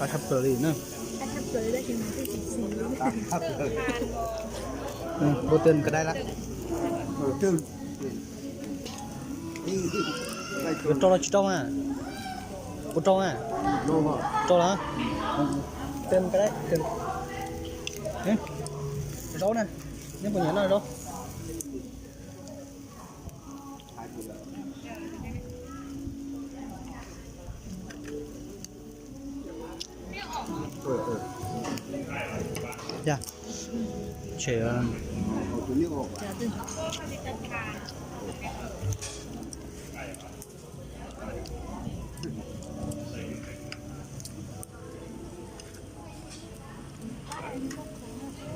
Thaj plaws li na. Kuv twb ka dai lawm. Rau los tsis rau mas? Kuv rau na. Rau los. Zaub na. Neb puas nyiam noj zaub? Yog, tshem.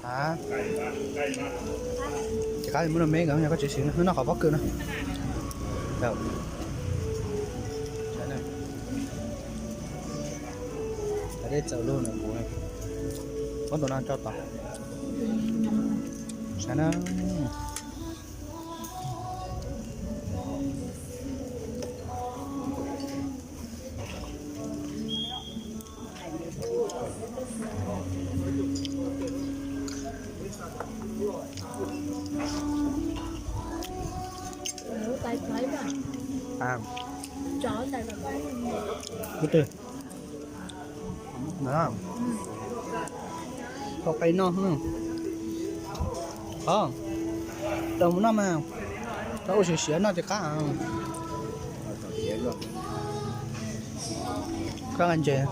A, ces qab muab rau me nkawd, yog koj tsis siv no, noj qhov pob kws no. Dej txaus lug na kuv. Muab tus no tso tod. Saib na. Lub twg? Tau qe noj. Os, tau mus noj mas, tau ua siav siav noj ces qab. Koj nqa ntses,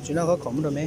tsis noj koj khoom muab rau me.